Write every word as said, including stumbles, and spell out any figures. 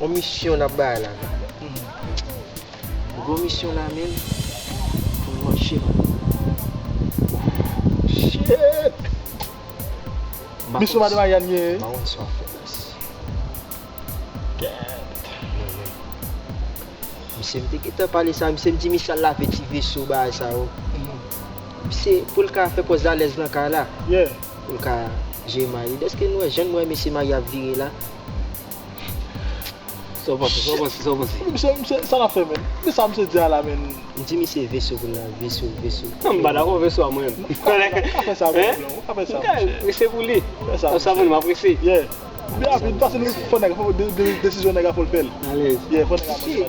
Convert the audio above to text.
Yon misyon n ap bay la, men. Gwo misyon la, men. Pou n manje, man. Shit! Misyon madan Marianne gen. M pa konn sa w ap fè, baz. Gad. Misye, m te gentan pale sa, misye, m di misye al lave ti veso, bagay sa yo. Misye, pou l ka fè pòz l alèz nan kay la. Yeah. Pou l ka jere mari. Dèske nou wè jan m wè mesye marye ap vire la. Sa w panse, sa w panse, sa w panse? Misye, misye, sa l ap fè, men? Men sa misye di a la, men. M di misye veso pou l lave, veso, veso. Non, m pa dakò veso a mwen. Ou ka fè sa, men, non. Ou ka fè sa, monchè. Mesye pou li. Fè sa, monchè. Sa mwen, m apresye. Yeah. Byen rapid, paske nou fò nèg, fò de, de, desizyon nèg la fò l fè l. Alèz. Yeah, fò nèg la manje.